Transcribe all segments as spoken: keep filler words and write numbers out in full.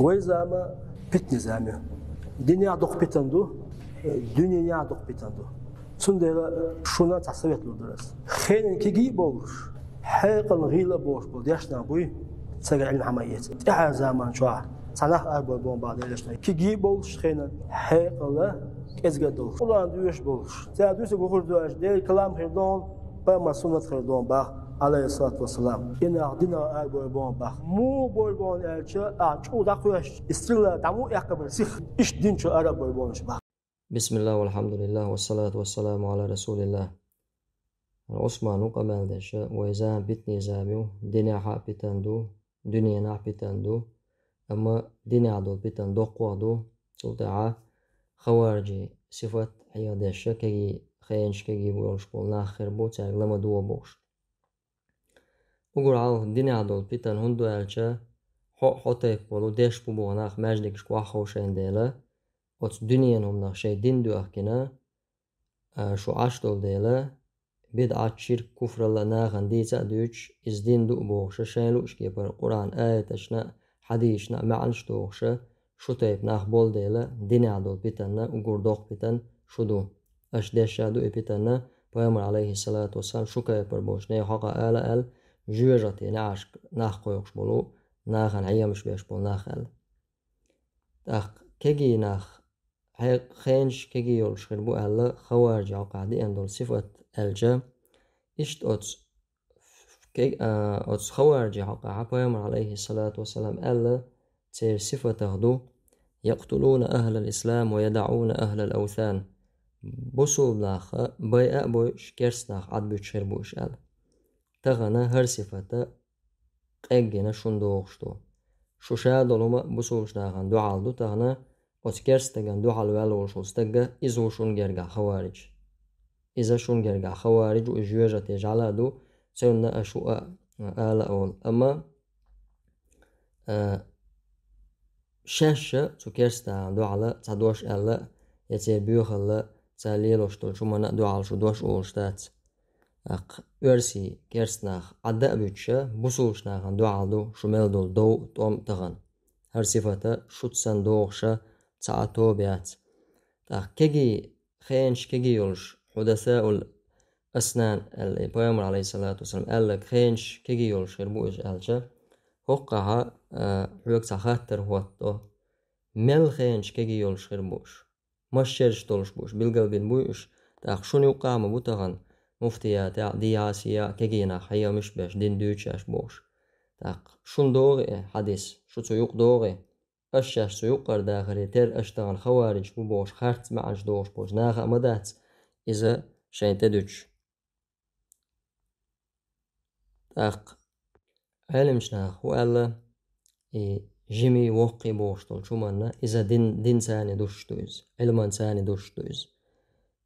Вай зама питанан зама ю. Динехь дукха питана ду, дуьненехь дукха питана ду. Цундела шуна цхьа совет лур дара ас. Хенан кегий а болуш, хьекъална гӀийла а болуш болу дешна буй, цаьрга Ӏилма хьа ма эца. ТӀаьхьара заман чохь цхьа нах арабой боху бах делаш, кегий а болуш, хенан хьекъала кӀезиг а долуш, Къуръан доьшуш болуш. Цара дуьсург хӀун хир ду аьлча, Делан калам хир ду хьуна, пайхамар суннат хир ду хьуна бах, Ӏалайхиссалату вассалам. И нах динах арабой боху бах. Муха бой боху аьлча, ахь чӀогӀа дӀакхоьссича, и стрела дӀа муха эккхабар сиха, иштта дин чу арабой бохуш бах. Бисмиллах, валхьамдулиллах, вассалату вассаламу Ӏала расулиллах. Ӏусман ву къамел деш, вай зама питанан зама ю, динехь а питана ду, дуьненахь а питана ду, амма динехь долу питана доккхох ду, цул тӀаьхьа хаварижийн сифат хьехадеш, кегий, хенаш кегий болуш болу нах хир бу, цаьрга ла ма догӀа бохуш. Уггар хьалха динехь долу питана хӀунда ду аьлча, хьо а хьо тайпа болу деш бу боху нах маьждигашка охьаховшийна дела, оцу дуьненан хӀуманах шайн дин доьхкина, а, шу Ӏаш долу дела, бидӀат, ширк, куфралла нахана дийца а дуьйцуш, иза дин ду а бохуша, шайн луъучу кепара Къуръан аяташна а, хьадисашна а маьӀнаш дохуша, шу тайпа нах болу дела, динехь долу питанна уггар доккха питана шу ду. Аша дешша ду и питанна, пайхамар, Ӏалайхиссалату вассалам, шу кепара болчу нехан хьокъехь ала аьлла, жоьжахатин неӀаршка нах кхойкхуш болу, нахана хьемаш беш болу нах аьлла. ТӀаккха кегий нах, хье-, хенаш кегий йолуш хир бу аьлла, хаварижийн хьокъехь деана долу сифат аьлча, иштта оцу ке-, а, оцу хаварижийн хьокъехь пайхамар, Ӏалайхиссалату вассалам, аьлла, церан сифатах ду: «Якътулуна ахӀлал ислам ва ядаӀуна ахӀлал авсан». Бусулба нах байа а бойуш, керста нах Ӏадбуьтуш хир бу уьш аьлла. Тахана хӀара сифата къеггина шуна догӀуш ду. Шу ша долу хӀума бусулбачу нахана дуьхьал ду тахана, оцу керста стагана дуьхьал ваьлла волуш волу стагга, иза ву шуна гергахь хавариж. Иза шуна гергахь хавариж ву, иза жоьжахати жӀаьла а ду, цунна аша ву а ала а волу. Амма, а, шаьш а цу керста нахана дуьхьал цхьа дош аьлла, я церан боьхалла, цара лелош долчу хӀуманна а дуьхьал шу дош олуш дац. ТӀаккха оьрсийн керста нах Ӏадда а буьтуша, бусулбачу нахана дуьхьал ду шу мел долу дов а, тӀом а тахана. ХӀара сифата шуца санна догӀуша цхьа а тоба яц. ТӀаккха кегий, хенаш кегий йолуш, хьудасаул аснан аьлла, и пайхамар, Ӏалайхиссалату вассалам, аьлларг хенаш кегий йолуш хир бу уьш аьлча, хӀокхахьа, а, хьоьга цхьа хаттар хӀоттадо: мел хенаш кегий йолуш хир бу уьш? Масса шераш долуш бу уьш, билгалбина буй уьш, тӀаккха шуна юккъахь а ма бу тахана муфтиятехь а, дийхьа а, сийхьа а кегий нах хьемаш а беш, дин дуьйцуш бохуш. ТӀаккха шуна догӀий и хьадис, шу цу юкъа догӀий, аша шаьш цу юккъара дахаре терра аша тахана хавариж бу бохуш, харц маьӀнаш дохуш болчу наха а ма дац иза шайна тӀедуьтуш. ТӀаккха Ӏеламчу наха хӀун аьлла, и жимий, воккхий бохуш долчу хӀуманна, иза дин, динца а дуьсуш ду иза, Ӏилманца а дуьсуш ду иза.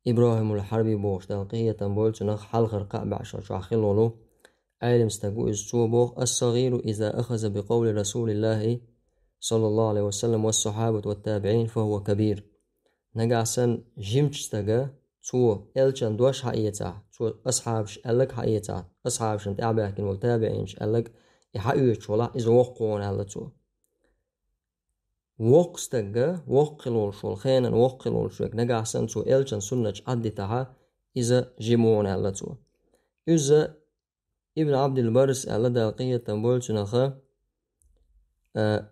ИбрахӀимул Хьарби бохуш, Дала къинхетам бойла цунах, хьалхара кхаа бӀешо чохь хилла волу Ӏелам стаг ву иза, цо боху: «Ас-сагӀиру иза ахаза би къавли Расулиллахи, саллаллаху Ӏалайхи ва саллам, ва сахьабат ва табиӀин, фа хӀува кабир». Нагахь санна жимачу стага цо элчан дош хьаэцахь, цо асхьабаш аьлларг хьаэцахь, асхьабашна тӀаьхьабаьхкина волу табиӀинаш аьлларг и хьаоьцуш валахь, иза воккха ву хьуна аьлла цо. Воккха стагга, воккха хила волуш волу, хенан воккха хила волуш верг, нагахь санна цо элчан суннаташ Ӏаддитахьа, иза жима ву хьуна аьлла цо. Иза Ибн Ӏабдил-Баррис аьлла, Дала къинхетам бойла цунах, а: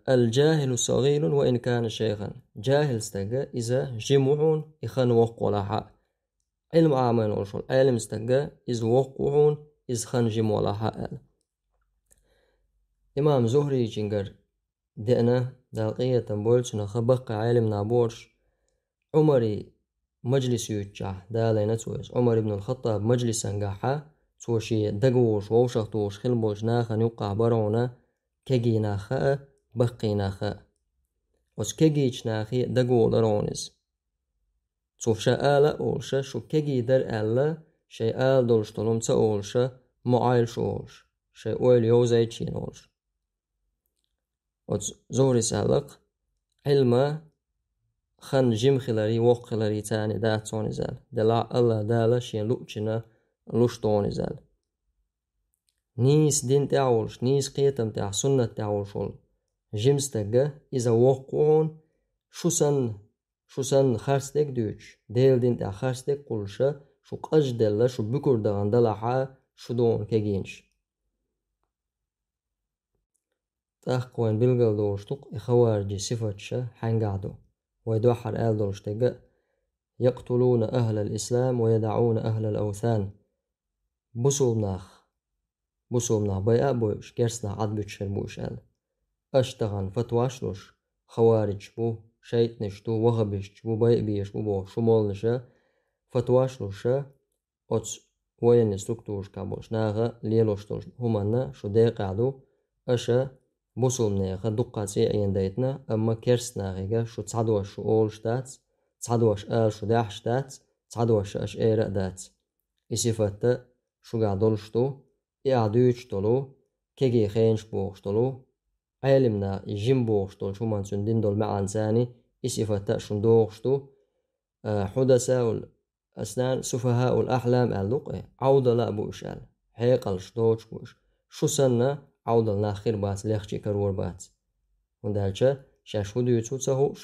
«Ал-жахилу сагӀирун ва ин кана шайхан». Жахил стаг иза жима ву хьуна, и хан воккха валахь а. Ӏилма Ӏамийна волуш волу Ӏелам стаг иза воккха ву хьуна, иза хан жима валахь а аьлла. Имам Зухрийчуьнгара деана, Дала къинхетам бойла цунах, баккхий Ӏелам нах бу уьш, Ӏумаран мажлис юьйцучохь далийна цо иза. Ӏумар ибн ал-Хаттабан мажлисангахьа цо шен дагаволуш, вовшахтухуш хила болчу нахана юккъахь бара хьуна кегий нах а, баккхий нах а. Оцу кегийчу нахе дагаволура хьуна иза. Цо ша ала а олуша, шу кегий дара аьлла, шайн ала долуш долу хӀума ца олуша, ма Ӏойла шу олуш, шайн ойла йовзийта шена олуш. Оцу Зухрис аьлла-кх: «Ӏилма хан жима хиларий, воккха хиларий царний дац хьуна иза», — аьлла. Делахь АллахӀ Дала шен луъучунна луш ду хьуна иза аьлла. Нийса дин тӀехь а волуш, нийса кхетам тӀехь, суннат тӀехь а волуш волу жима стага иза воккха ву хьуна, шу санна, шу санна харцдерг дуьйцуш, Делан дин тӀехь харцдерг кхуллуша, шу къажделла, шу буькур дахана далахьа, шу ду хьуна кегийнаш. ТӀаккха вайн билгалдолуш ду-кх и хаварижийн сифаташ хьаьнгахь ду. Вай дуьххьара аьлла долуш дерг а: «Якътулуна ахӀлал ислам ва ядаӀуна ахӀлал авсан». Бусулба нах, бусулба нах байа а бойуш, керста нах Ӏад буьтуш хир бу уьш аьлла. Аша тахана фатваш а луш, хаварижаш бу, шайтӀанаш ду, ваххабисташ бу, байа безаш бу бохуш, шу молланаша фатваш а луша, оцу военный структурашкахь болчу наха лелош долчу хӀуманна шу декъехь ду, аша бусулбанеха дуккха цӀе а Ӏенадайтина, амма керста нахега шу цхьадош шу олуш дац, цхьадош ала шу даьхьаш дац, цхьадош аша эра а дац. И сифатта шуьгахь долуш ду, и ахь дуьйцуш долу, кегий хенаш бохуш долу, Ӏелим наха и жима бохуш долчу хӀуманца цуьнан дина долу маьӀанца и сифатта а шуна догӀуш ду, а, хьудасаул аснан, суфахаул ахьлам аьлла ду-кх, Ӏовдала а бу уьш аьлла, хьекъалш доцуш бу уьш. Шу санна, Ӏовдал нах хир бац, лехча а карор бац. ХӀунда аьлча шаьш хӀун дуьйцу а ца хууш,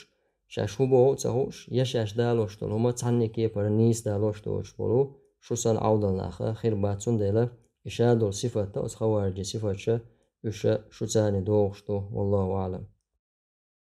шаьш хӀун боху а ца хууш, я шаьш далош долу хӀума цхьанне кепара нийса далош доцуш болу, шу санна Ӏовдал нах хир бац, цундела и ша долу сифатта, оцу хаварижийн сифаташа, уьш шу царна догӀуш ду, валлаху аӀлам.